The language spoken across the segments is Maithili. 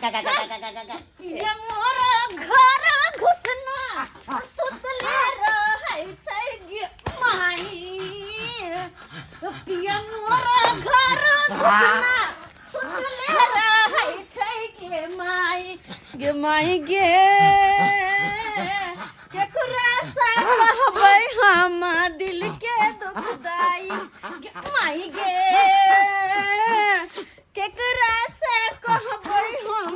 ये मोर घर घुसना सुतले रहै छै गे माई। पिया मोर घर घुसना सुतले रहै छै गे माई, गे माई गे, केकरा से कहबै हम दिल के दुखदाई गे माई गे, केकरा से कहबै हम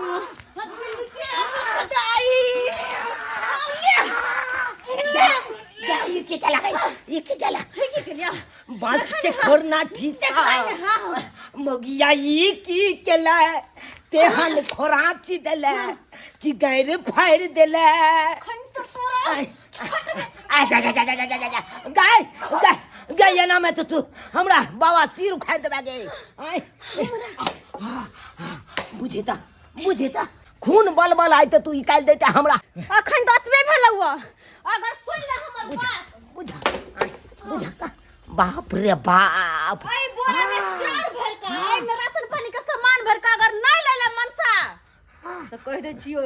दिल के दुखदाई। ई की केला गई? ई की केला? हे, की केलिया? बांस के खोरना ठीसा। देखा ने, हाँ। मोगिया, ई की केला? तेहन खोराची देले, चिगैर फाड़ि देले। खन तो तोरा आय, आ जा जा जा जा जा जा जा, गाय गाय गाय, एना में तो तू हमरा बाबा सिर उखाड़ देबा गे। आय, बुझे त, बुझे त, खून बल बल आय त तू निकाल देते हमरा। अखन तऽ एतबे भेलौ। अगर सुन ले हमर बुझा बात। बुझा, आय, बुझा त, बाप रे बाप। एहि बोरा में चाउर भर का, एहिमे राशन पानी के सामान भर का, अगर नहीं लेला मनसा तऽ कहि दै छियो,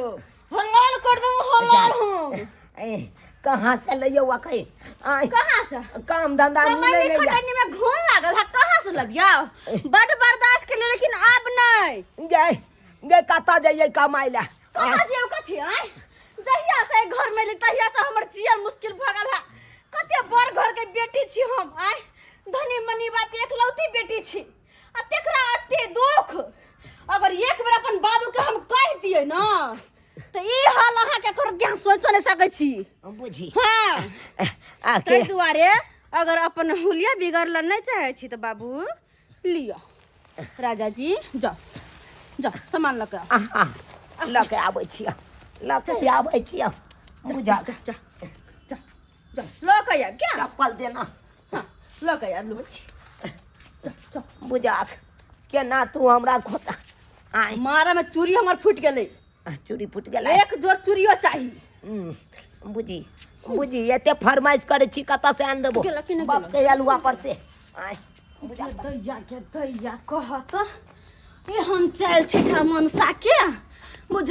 हलाल कर देबो, हलाल हूँ। ए, कहाँ से लइयो कहीं? आय, कहाँ से? काम धंधा मिले कमैनी नहीं जा। खटनी में घून लागल है, कहाँ से लगिया? बड बर्दाश्त के लिए, लेकिन अब नहीं। गए गए, कतऽ जइयै कमाइ लए? कतऽ जेब कथी? आय, जहिया से घर में एली तहिया से हमर जियल मुश्किल भऽ गेल है। कते बड़ घर के बेटी छी हम, आय, धनी मनी बाप के एकलौती बेटी छी आ तेकरा एते दुख। अगर एक बेर अपन बाबू के हम कहि दियै ना तऽ ई हाल अहाँके करत कि अहाँ सोचो नहि सकै छी। बुझी। हाँ। आ के ताहि दुआरे अगर अपन हुलिया बिगड़ल नहि चाहै छी तऽ बाबू लिअ, राजा जी, जाओ जाओ, सामान लऽ के आउ। आहा, लऽ के आबै छियै, लऽ के आबै छियै, बुझा। जा जा जा जा, लऽ के आयब क्या? चप्पल देना। हाँ, लऽ के आयब, लऽ छी, जा जा। बुझा केना तू हमरा खोता आय। मारा में चूड़ी हमर फूटि गेलै। चूड़ी फूटि गेलै? एक जोड़ चूड़ियो चाही। बुझी, बुझी, एते फरमाइश करै छी, कतऽ से आनि देबो? गेलक कि नहि? बाप के अलुआ पर से आय, बुझा। दैया के दैया, कहत एहन चालि छै छा मनसा के। बुझ,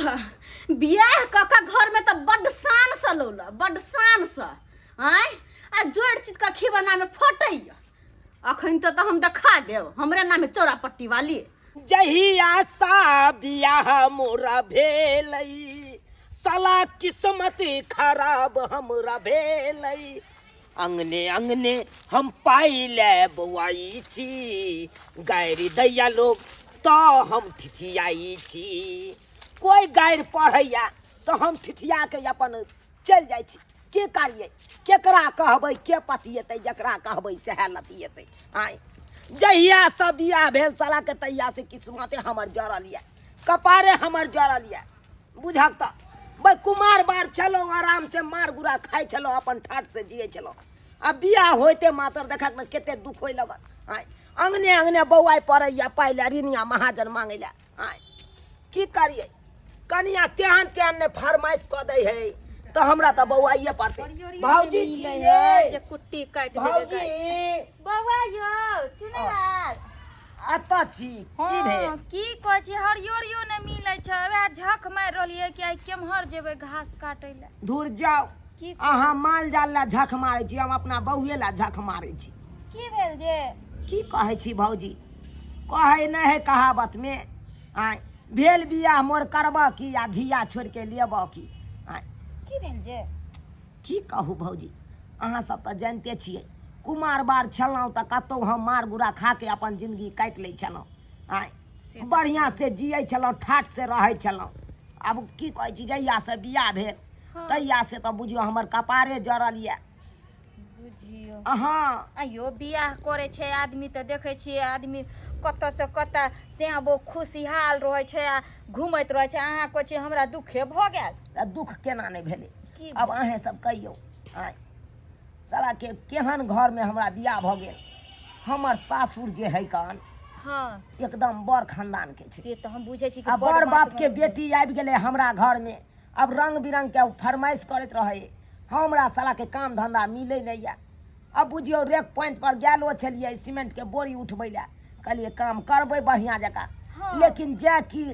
बियाह कऽ कऽ घरमे तऽ बड्ड शानसँ लौल, बड्ड शानसँ। आँय, आ जोड़ि चित कऽ खिबनामे फटैया। अखन तऽ हम देखा देब, हमरे नामे चौरा पट्टी वाली। जहिया सा बियाह मोरा भेलै, साला किस्मत खराब हमरा भेलै। अंगने अंगने हम पाइ ले बौआई छी, गारि दैया लोग तऽ हम ठिठियाई छी। कोइ गारि पढ़ैया तऽ हम ठिठिया के अपन चलि जाइ छी। के करियै? केकरा कहबै? के पतिएतै? जकरा कहबै सएह लतिएतै। आँय, जहियासँ बियाह भेल सालाके, तहियासँ किस्मते हमर जरल यऽ, कपारे हमर जरल यऽ। बुझक तऽ भाइ, कुमार बार छलहुँ, आरामसँ मार गुड़ा खाइ छलहुँ, अपन ठाठसँ जियै छलहुँ। आ बियाह होइते मात्र देखक ने कते दुख होइ लगल। आँय, अङ्गने अङ्गने बौआइ पड़ैए पाइ लए, रिनिया महाजन मांगै लए। आँय, की करियै? कनिया तेहन तेहन ने फरमाइश कऽ दै है तऽ हमरा तऽ बौआइए पड़तै। भौजी छियै जे कुट्टी काटि देबै। भौजी। बौआ यौ चुनेलाल। एतऽ छी, की भेल? हँ, की कहै छी, हरियरियो नहि मिलै छै। वएह झक मारि रहलियै कि आइ केम्हर जेबै घास काटै लए। धुर जाउ। की? अहाँ माल जाल लए झख मारै छी, हम अपना बहुए लए झख मारै छी। की भेल जे? की कहै छी भौजी, कहै नहि है कहावतमे, आँय, भेल बियाह मोर करबह की आ धिया छोड़ि के लेबह की? आँय। की भेल जे? की कहू भौजी, अहाँ सब तऽ जानिते छियै, कुमार बार छलहुँ तऽ कतहु हम मार गुड़ा खा के अपन जिंदगी काटि लै छलहुँ। आँय, बढ़िआँ से जियै छलहुँ, ठाठ से रहै छलहुँ। आब की कहै छी, जहिया से बियाह भेल तहिया से तऽ बुझियौ हमर कपारे जरल यऽ। बुझियौ। अहाँ आइयो बियाह करै छै आदमी तऽ देखै छियै आदमी कतऽसँ कतऽ से खुशहाल रहै छै आ घुमैत रहै छै। अहाँ कहै छियै हमरा दुखे भऽ गेल। तऽ दुख केना नहि भेलै? की? आब अहेँ सब कहियौ। आँय, सालाके केहन घरमे हमरा बियाह भऽ गेल। हमर सासुर जे है कान एकदम बड़ खानदान के छै। से तऽ हम बुझै छी कि आ बड़ बाप के मातबर। बेटी आबि गेलै हमरा घरमे, आब रंग बिरंग के फरमाइश करैत रहै। हमरा सालाके काम धंधा मिलै नहि यऽ। आब बुझियौ, रेक पॉइंट पर गेलो छलियै सिमेंट के बोरी उठबै लए, कहलियै काम करबै बढ़िआँ जकाँ। लेकिन जे कि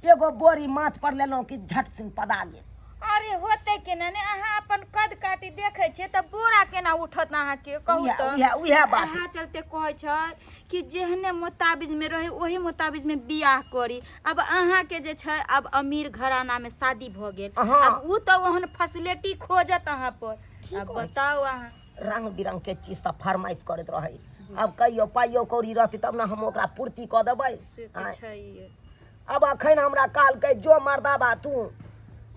एगो बोरी माथ पर लेलहुँ कि झट सिंह पदा गेल। अरे होते केना ने, अहाँ अपन कद काटी देखै छियै तऽ बोरा केना उठत अहाँके, कहू उएह तऽ। उएह उएह बात। अहाँ चलते कहै छै कि जेहने मोताबिज में रहे ओही मोताबिज में बियाह करी। अब अहाँके जे छै अब अमीर घराना में शादी भऽ गेल, हाँ। अब उ तऽ ओहन फैसिलिटी खोजत अहाँ पर। की अब कहै छी? बताउ अहाँ। रंग बिरंग के चीज सब फरमाइश करैत रहै। अब कहियो पाइयो कौड़ी रहतै तब ने हम ओकरा पूर्ति कऽ देबै। से तऽ आँय। छैहे। अब अखन हमरा कहलकै जो मर्दाबा तू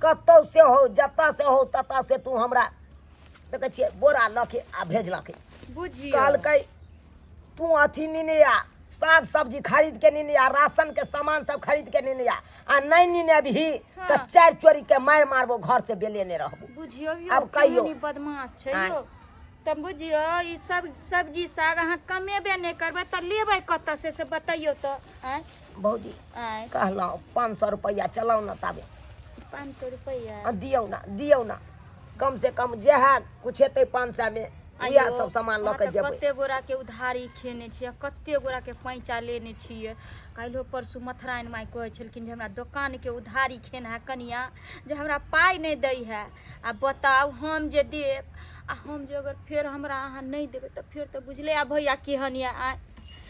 कतौ से हो जतऽ से हो ततऽ से तू हमरा देखै छियै बोरा लऽ के आ भेजलकै। बुझियौ। कहलकै तू अथी नेने आ, साग सब्जी खरीद के नेने आ, राशन के सामान सब खरीद के नेने आ, आ नहि नेने अबही तऽ हाँ। चारि चोरी के मारि मारबो, घर से बेले नहि रहबो। बुझियौ यौ, आब कहियौ। केहन ई बदमाश छै आँय। यौ। तऽ बुझियौ ई सब सब्जी साग अहाँ कमेबे नहि करबै तऽ लेबै कतऽ से, से बतैयौ तऽ। आँय भौजी आँय कहलहुँ 500 रुपैआ चलाउ ने ताबे। 500 रुपैआ? आ दियौ ना, दियौ ना, कम से कम जएह कुछ हेतै 500 मे आइयो, उएह सब सामान लऽ अहाँ के तऽ जेबै। कते गोरा के उधारी खेने छियै, कते गोरा के पैंचा लेने छियै। काल्हिो परसू मथराइन माय कहै छलखिन जे हमरा दोकान के उधारी खेन है कनिया, जे हमरा पाइ नहि दै है। आ बताउ हम जे देब, आ हम जे अगर फेर हमरा अहाँ नहि देबै तऽ फेर तऽ बुझले आ भैया केहन यऽ। आँय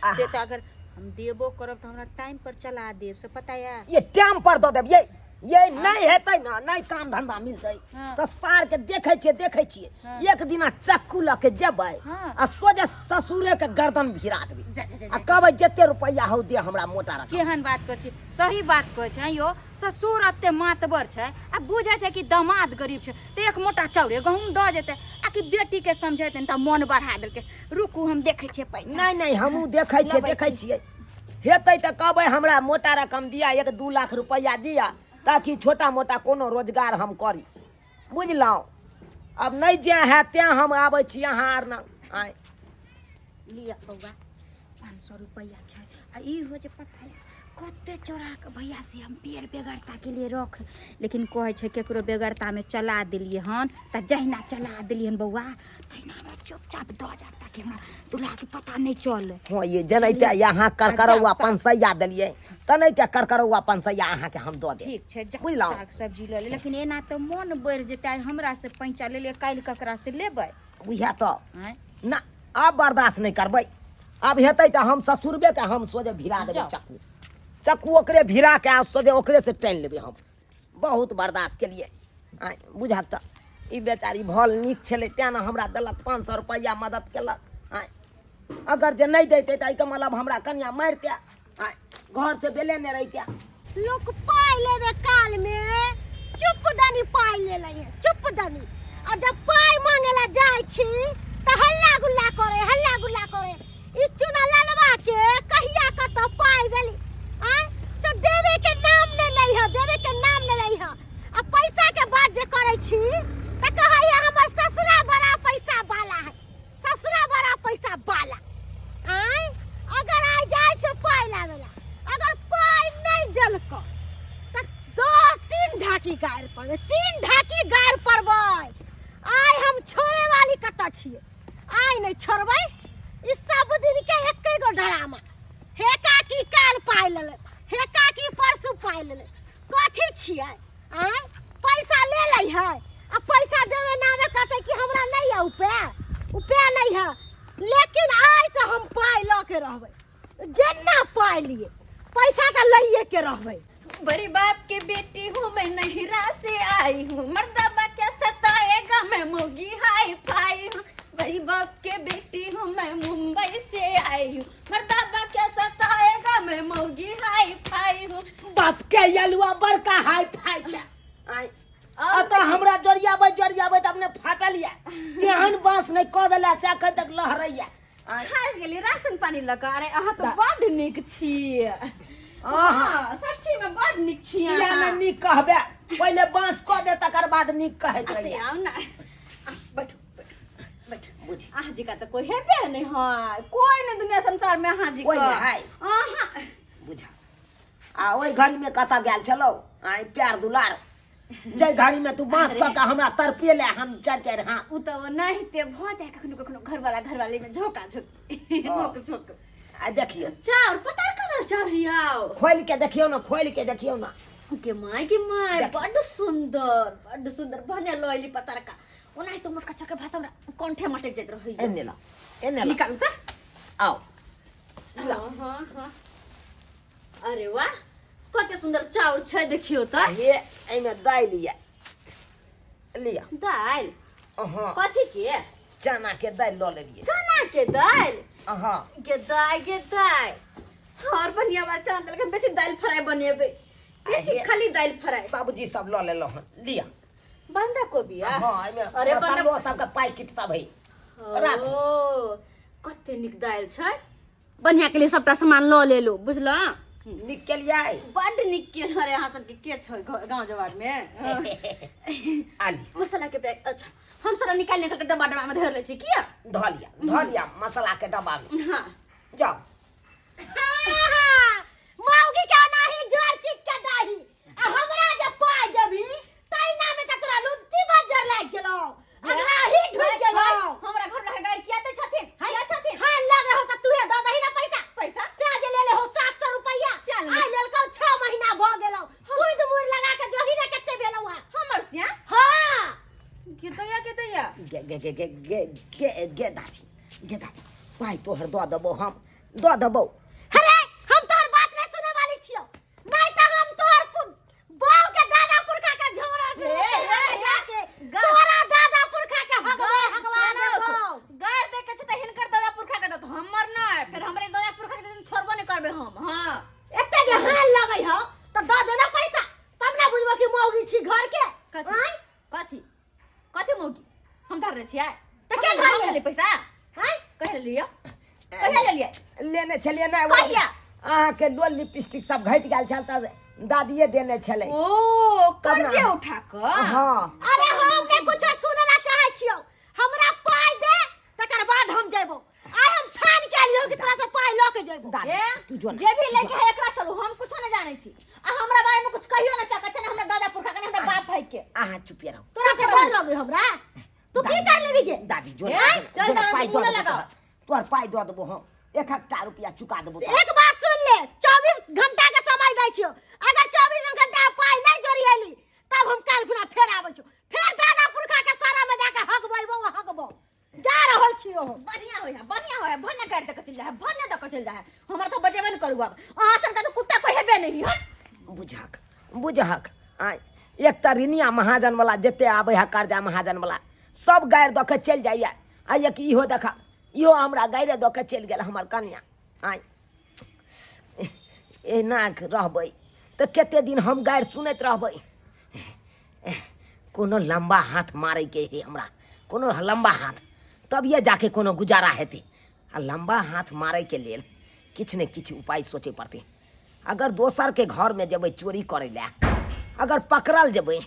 आहा। से तऽ अगर हम देबो करब तऽ हमरा टाइम पर चला देब, से पता यऽ? ये टाइम पर दऽ देब। ये नहि हेतै ने, नहि काम धंधा मिलतै हाँ। तऽ सार के देखै छियै, देखै छियै हाँ। एक दिना चक्कू लऽ के जेबै हाँ। आ सोझे ससुरे के गर्दन भिरा देबै जा, जा, जा, आ जा। कहबै जते रुपैआ हौ दे हमरा मोटा रकम। केहन बात करै छी, सही बात कहै छै यौ। ससुर एते मातबर छै आ बुझै छै कि दामाद गरीब छै तऽ एक मोटा चाउरे गहूँम दऽ जेतै, आ कि बेटीके समझेतै तऽ मोन बढ़ा देलकै। रुकू हम देखै छियै पैसा। नहि नहि, हमहूँ देखै छियै, लबै देखै छियै। हेतै तऽ कहबै हमरा मोटा रकम दिअ, 1-2 लाख रुपैआ दिअ ताकि छोटा मोटा कोनो रोजगार हम करी, बुझलहुँ? अब नहि जे हैत तेँ हम आबै छी अहाँ आर ने। आँय लिअ बौआ, 500 रुपैआ छै। आ ई हो जे पता है कते चोरा के भैया से हम बेर बेगरता के लिए रख, लेकिन कहै छै केकरो बेगरता में चला देलियै हन तऽ जहिना चला देलियै हन बौआ तहिना हमरा चुपचाप दऽ जाब ताकि हमरा दुल्हा के पता नहि चले। हँ ये जनैते यहाँ करकरौआ जाउ, 500 देलियै तनैते करकरौआ 500 अहाँके हम दऽ देब। ठीक छै, जा बुझलहुँ? साग सब्जी लऽ ले। लेकिन एना तऽ मोन बढ़ि जेतै, आइ हमरा से पैंचा लेलियै, काल्हि ककरा से लेबै? उएह तऽ आँय ना, आब बर्दाश्त नहि करबै। आब हेतै तऽ हम ससुरबे के हम सोझे भिरा देबै। जाउ। चक्कू चक्कू ओकरे भिरा के आ सोझे ओकरे से टानि लेबै। हम बहुत बर्दाश्त केलियै। आँय बुझक तऽ ई बेचारी भल नीक छलै तेँ ने हमरा देलक 500 रुपैआ, मदद केलक। आँय अगर जे नहि दैतै तऽ एहिके मतलब हमरा कनिया मारितै, आँय घर से बेले नहि रहितै। लोक पाइ लेबे काल में चुप दनी पाइ ले लै है, चुप दनी, आ जब पाइ मांगे ला जाइ छी तऽ हल्ला गुल्ला करे, हल्ला गुल्ला करे। ई चुना ललवा के कहिया कतऽ पाइ देली आँय से देवे के नाम नहि लै है, देवे के नाम नहि लै है। आ पैसा के बात जे करै छी तऽ कहै है हमर ससुरा बड़ा पैसा वाला है, ससुरा बड़ा पैसा वाला। आँय अगर आइ जाइ छै पाइ लाबे ला, अगर पाइ नहि देलको तऽ 2-3 ढाकी गारि पड़बै, 3 ढाकी गारि पड़बै। आइ हम छोड़े वाली कतऽ छियै? आइ नहि छोड़बै। ई सब दिन के एके गो ड्रामा, हे काकी काल पाइ लेलै, हे काकी परसू पाइ लेलै। कथी छियै? आँय पैसा ले लै है आ पैसा देवे नामे कहतै कि हमरा नहीं है उपाय, उपाय नहीं है। लेकिन आइ तऽ हम पाइ लऽ के रहबै, जेना पाइ लिए पैसा तऽ लइए के रहबै। बड़ी बाप की बेटी हूँ मैं, नहिरा से आई हूँ, मर्दबा क्या सताएगा मैं मोगी हाई फाई हूँ। बड़ी बाप के बेटी हूँ मैं, मुंबई से आई हूँ, मर्दबा क्या सताएगा मैं मोगी हाई फाई हूँ। बाप के यलुआ बड़का हाई फाई छै। आँय और अतः हमरा जोरियाबै जोरियाबै तऽ अपने फाटल यऽ, तेहन बाँस नहि कऽ देला से एखन तक लहरैया। आँय खाइ गेली राशन पानी लऽ कऽ। अरे अहाँ तऽ बड्ड नीक छी, हँ सच्ची में बड्ड नीक छी किया अहाँ। नहि नीक कहबे, पहिले बाँस कऽ दे तकर बाद नीक कहैत अते रहिया। आउ ने, आ, बैठू बैठू बैठू। बुझी अहाँ जी का तऽ कोई हेबे नहीं है, कोई नहीं दुनिया संसार में अहाँ जी कोई का। नहीं है। अहाँ बुझा आ ओहि घड़ी में कतऽ गेल छलौ? आइ प्यार दुलार जाहि घड़ी में तू बाँस कऽ के हमरा तड़पेले हम चारि चारि हाथ। उ तऽ ओनाहिते भऽ जाय कखनो कखनो, घरवाला घरवाली में झोंका झोंकी, हँ। नोक झोंक। आ देखियौ चाउर पता कमल चाउर हियाओ। खोलि के देखियौ ने, खोलि के देखियौ ने। के my, के my. देख। बड्ड सुंदर, बड्ड सुंदर भने लइली पतरका। ओनाहि तो मोटका चाउर के भात हमरा कंठे मटक जाइत रहै। एने ला, एने ला। निकालू त। आओ। हाँ हाँ हाँ, अरे वाह, कते सुंदर चाउर छै, देखियो त। ये एहिमे दालि यऽ, लिअ। दालि? हाँ। कथी के? चना के दालि लऽ लेलियै। चना के दालि? हाँ। गे दाइ, गे दाइ, और बढ़िया बात, चना दालि के हम बेसी दालि फ्राई बनेबै बेसी। खाली दालि फ्राई। सब्जी सब लऽ लेलहुँ हन, लिअ। बंधा कोबी आ? हाँ, एहिमे अरे बंधा मसालो सबके पैकेट सब है, राखू। ओ कते नीक दालि छै। बढ़िया के लिए सबटा सामान लऽ लेलू, बुझलऽ? नीक केलियै। बड्ड नीक केलहुँ रे। अहाँ सबके के छै गाँव जवार में? आली। मसाला के पैक। अच्छा, हम सारा निकालि निकालि के डब्बा डब्बा में धरि लै छी, किया? धऽ लिअ, धऽ लिअ मसाला के डब्बा में। हाँ। जाउ। मौगी के ओनाही जोर चीज के दही आ हमरा जे पाइ देबही तैना में त तोरा लुत्ती बज्जर लागि गेलौ, अगला ही ढुकि गेलौ। हमरा घर लगे गारि किया दै छथिन? किया छथिन? हाँ, लगे हो त तूहे दऽ दही ना पैसा। पैसा? से जे ले ले हो 700 रुपैया। साल में। आइ लेलकौ 6 महीना भऽ गेलौ, सुइद मुड़ लगा के जोही ने कते भेलौ हँ। हमर सिया? हाँ। के दैया, के दैया? गे गे गे गे गे गे गे दादी, गे दादी, पाइ तोहर दऽ देबौ, हम दऽ देबौ। अरे हम तोहर बात नहीं सुने वाली छियौ, नहीं त हम तोहर बाऊ के दादा पुरखा के झोरा के हे, हे, हे। जाके तोरा दादा पुरखा के हकवा हकवा देबौ। गारि दै के छै त हिनकर दादा पुरखा के दत, हमर नहि। फेर हमरे दादा पुरखा के दिन छोड़बो नहि करबै हम। हाँ। एते जे हाल लगै हौ त दऽ देना पैसा, तब ना बुझबो कि मौगी छी घर के। कथी? आँय? कथी कथी मौगी हम धरने छियै? तऽ के धरले? हम लेली पैसा? आँय? कहिया लेलियै? कहिया लेलियै? लेने छलियै ने। कहिया? अहाँके डोल लिपस्टिक सब घटि गेल छल तऽ दादिये देने छलै। ओ तब ना। कर्जे उठा कऽ? हाँ। अरे हम ने कुछ सुनना चाहै छियौ, हमरा पाइ दे तकर बाद हम जेबो। आइ हम ठान के एलियौ कि तोरा से पाइ लऽ के जेबो। दादी, ए, तू जो ना। जे भी लेके है एकरा चलू, हम कुछो नहीं जाने छी। आ हमरा बारे में कुछ कहियो ना सकै छै, ना हमरा दादा पुरखा के, ना हमरा बाप भाई के। अहाँ चुपिए रहू। तोरा से डर लगे हमरा? तू की कर लेबी गे? दादी, जो ए, ना, जो ना, चल जो ना, जा, पाइ मुँह दऽ न देबो लगाओ। तोहर। तोहर पाइ दऽ देबो हम, एक एकटा रुपया चुका देबो तोहर। एक बात सुन ले, 24 घंटा के समय दै छियौ, अगर 24 घंटा पाइ नहीं जोड़िएली तब हम काल्हि खुना फेर आबै छियौ, फेर दादा पुरखा के सारा में जाके हकबैबो हकबो। जा रहल छियौ हम। बढ़िया होय है, बढ़िया होय है। भन्ने काटि दऽ के चलि जाइ है, भन्ने दऽ के चलि जाइ है। हमरा तऽ बजेबे नहि करू आब। अहाँ सनका तऽ कुत्ता कोइ हेबे नहि है। बुझहक, बुझहक, आँय, एक तऽ रिनिया महाजन वाला जते आबै है कर्जा महाजन वाला सब गारि दऽ के चलि जाइए, आ एक इहो देखा, इहो हमरा गाइरे दऽ के चलि गेल हमर कनिया। आँय, एना रहबै तऽ कते दिन हम गारि सुनैत रहबै? कोनो लम्बा हाथ मारैके है हमरा, कोनो लम्बा हाथ, तभिए जाके कोनो गुजारा हेतै। आ लम्बा हाथ मारैके लेल किछु ने किछु उपाय सोचै पड़तै। अगर दोसरके घरमे जेबै चोरी करै लए, अगर पकड़ल जेबै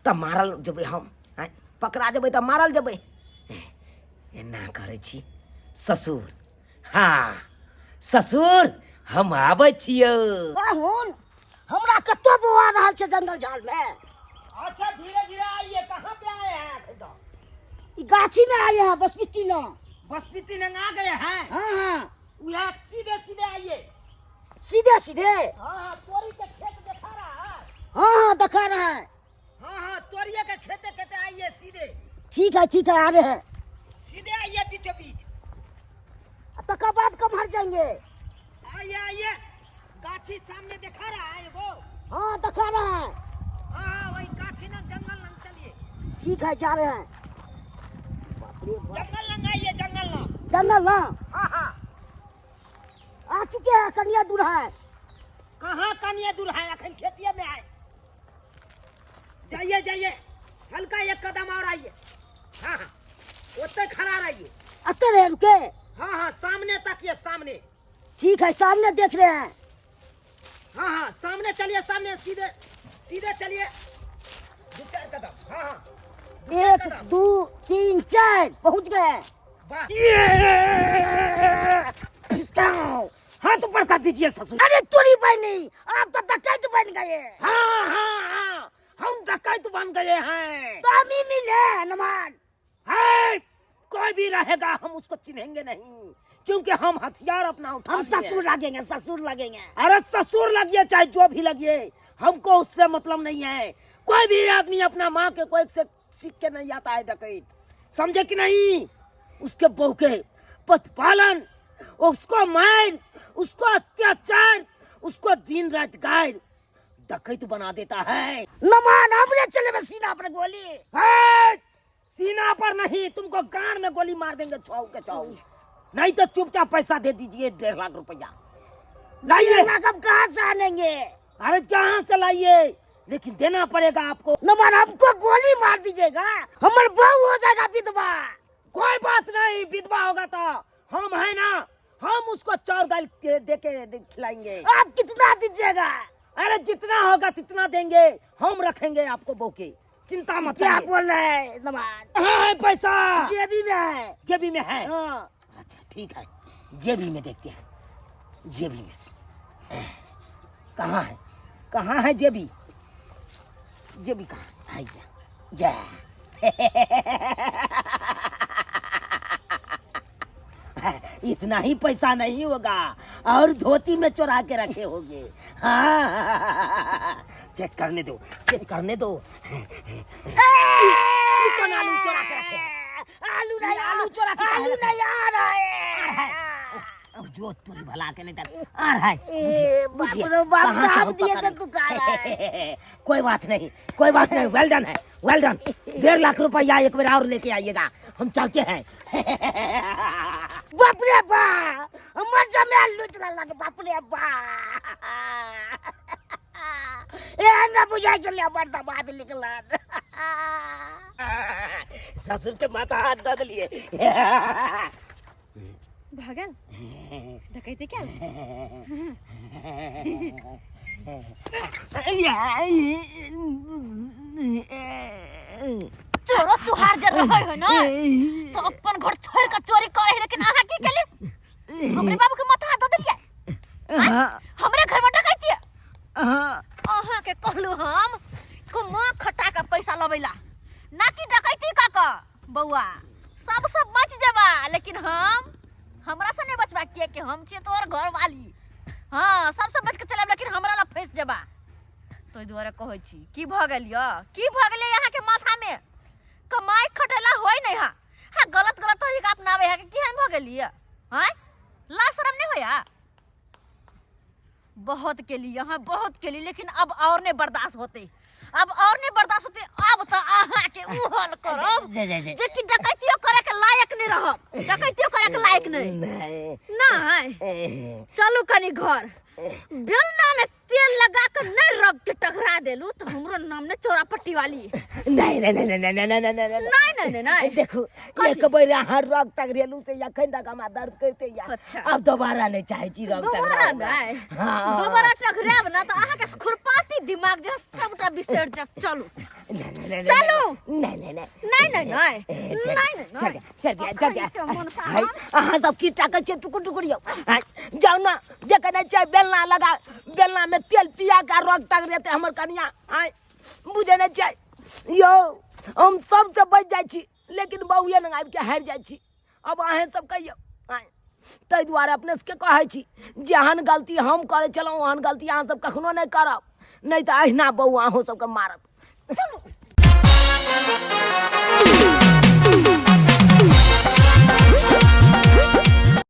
तऽ मारल जेबै हम। आँय, पकड़ा जेबै तऽ मारल जेबै। एना करै छी ससुर, हाँ ससुर, हम आबै छियौ। पाहुन, हमरा कतौ बौआ रहल छै जंगल झाड़ में। अच्छा, धीरे धीरे आइए। कहाँ पे आए हैं अखन तो? ई गाछी में आए हैं, बसबिट्टी ना। बसबिट्टी नंग आ गए हैं? हाँ हाँ। उहे सीधे सीधे आइए। सीधे सीधे? हाँ हाँ, तोरी के खेत देखा रहा है? हाँ हाँ, दिखा रहा है। हाँ हाँ, तोरिए के खेते खेते आइए सीधे। ठीक है, ठीक है, आ रहे हैं। सीधे आइए, बीचों बीच। तकर बाद कब हट जाएंगे? आइए आइए, गाछी सामने दिखा रहा है एगो? हाँ, दिखा रहा है। हाँ हाँ, वही गाछी ना, जंगल लंग चलिए। ठीक है, जा रहे हैं। बाप रे बाप। जंगल लंग आइए, जंगल लंग। जंगल ना? हाँ हाँ। आ चुके हैं, कनिया दूर है। कहाँ कनिया दूर है, अखन खेतिए में आए। जाइए जाइए, हल्का एक कदम और आइए। हाँ हाँ, ओते खड़ा रहिए। अते रहे रुके? हाँ हाँ, सामने तकिए, सामने। ठीक है, सामने देख रहे हैं। हाँ हाँ, सामने चलिए, सामने सीधे सीधे चलिए, दो चार कदम। हाँ हाँ। 1 2 3 4, पहुंच गए। वाह। हाथ ऊपर कर दीजिए ससुर। अरे तोरी बहनी, आप तो डकैत बन गए। हाँ हाँ हाँ, हम डकैत बन गए हैं। तो हम ही मिले हनुमान। है, कोई भी रहेगा हम उसको चिन्हेंगे नहीं, क्योंकि हम हथियार अपना उठा हम लिए ससुर हैं। लगेंगे, ससुर लगेंगे। अरे ससुर लगिए चाहे जो भी लगिए, हमको उससे मतलब नहीं है। कोई भी आदमी अपना माँ के कोई से सीख के नहीं आता है डकैत, समझे कि नहीं? उसके बहू के पतपालन, उसको मार, उसको अत्याचार, उसको दिन रात गाय डकैत बना देता है। नमान हमरे चले में सीना पर गोली। है, सीना पर नहीं, तुमको गांड में गोली मार देंगे छाऊ के छाऊ। नहीं तो चुपचाप पैसा दे दीजिए, 1.5 लाख रुपया लाइए। लाख हम कहाँ से आनेंगे? अरे जहाँ से लाइए, लेकिन देना पड़ेगा आपको। नमान हमको गोली मार दीजिएगा, हमार बहू हो जाएगा विधवा। कोई बात नहीं, विधवा होगा तो हम है ना, हम उसको चावल दाल दे के खिलाएंगे। आप कितना दीजिएगा? अरे जितना होगा तितना देंगे, हम रखेंगे आपको बहू के, चिंता मत क्या करिए। बोल रहे हैं नमान? हाँ, है पैसा जेबी में है। जेबी में है। हाँ। अच्छा ठीक है, जेबी में देखते हैं, जेबी में कहाँ है, कहाँ है जेबी? जेबी कहाँ है? या इतना ही पैसा नहीं होगा, और धोती में चुरा के रखे होंगे। हाँ, चेक करने दो, चेक करने दो। कौन आलू चुरा के रखे? आलू नहीं, आलू चुरा के आलू रखे। नहीं आ रहा है। जो तुरी भला के नहीं तक आ रहा है। ए, बुझिए, बाप रे बाप, कहाँ से दाब हम दिए पकड़ से तू खा रहा है। कोई बात नहीं, कोई बात नहीं, वेल डन है, वेल डन। 1.5 लाख रुपया एक बार और लेके आइएगा, हम चलते हैं। बाप रे बाप, मर जा मैं लूट रहा लग, बाप रे बाप। ए ना बुझाई चले हमर दबाद निकला। ससुर के माथा हाथ दे दिए। भगल डकैती क्या? चोरो चुहार जे रहै हो ना तो अपन घर छोड़ के चोरी करे है, लेकिन अहाँ की केली? हमरे बाबू के माथा हाथ दऽ देलियै? हमरे घर में डकैती? अहाँ के कहलू हम कमा खटा के पैसा लबैला, ना कि डकैती कऽ कऽ। बौआ सब सब बच जेबा, लेकिन हम हमरा से नहीं बचबा, किया कि हम छियै तोहर घर वाली। हाँ, सब सब बच के चलब, लेकिन हमरा ला फंस जेबा। तो दुआरे कहै छी की भऽ गेल यऽ, की भऽ गेलै अहाँके माथामे? कमाइ खटेला होइ नहि हा, हाँ गलत गलत तरीका अपनाबै है, केहन भऽ गेल यऽ? आँय, ला शरम नहि होया? बहुत केली अहाँ, बहुत केली, लेकिन अब और नहीं बर्दाश्त होते, अब और नहीं बर्दाश्त होते। अब तो अहाँ के उ हल करब जे कि डकैतियो करे के लायक नहीं रहब, डकैतियो करे के लायक नहीं। नहीं चलू कनी घर, बेलना में तेल लगा के नहीं रग के टकरा देलू तो हमरो नाम ने चोरा पट्टी वाली। नहीं नहीं नहीं नहीं नहीं नहीं नहीं नहीं नहीं नहीं नहीं। देखो एक बेर अहाँ रग टकरेलू से अखन तक हमरा दर्द करते या। अच्छा। अब दोबारा नहीं चाहे छी रग दोबारा नहीं। हाँ। दोबारा टकराब ना तो अहाँ के खुरपाती दिमाग जे सबटा बिसरि जायत। चलू चलू। नहीं नहीं नहीं नहीं नहीं नहीं नहीं चल चल चल चल। अहाँ सब की ताकत छै टुकुर टुकुर यौ। जाउ ना देखे नहीं छै बेलना लगा, बेलना में तेल पिया के रग टक देते हमर कनिया। आय बुझे नहीं छै यौ, हम सबसे बच जाइ छी लेकिन बहुए लग आबि के हारि जाइ छी। अब अहें सब कहियौ। आय ताहि दुआरे अपने सबके कहै छी जेहन गलती हम करै छलहुँ ओहन गलती अहाँ सब कखनो नहि करब, नहि तऽ अहिना बहु अहूँ सबके मारत। चलू।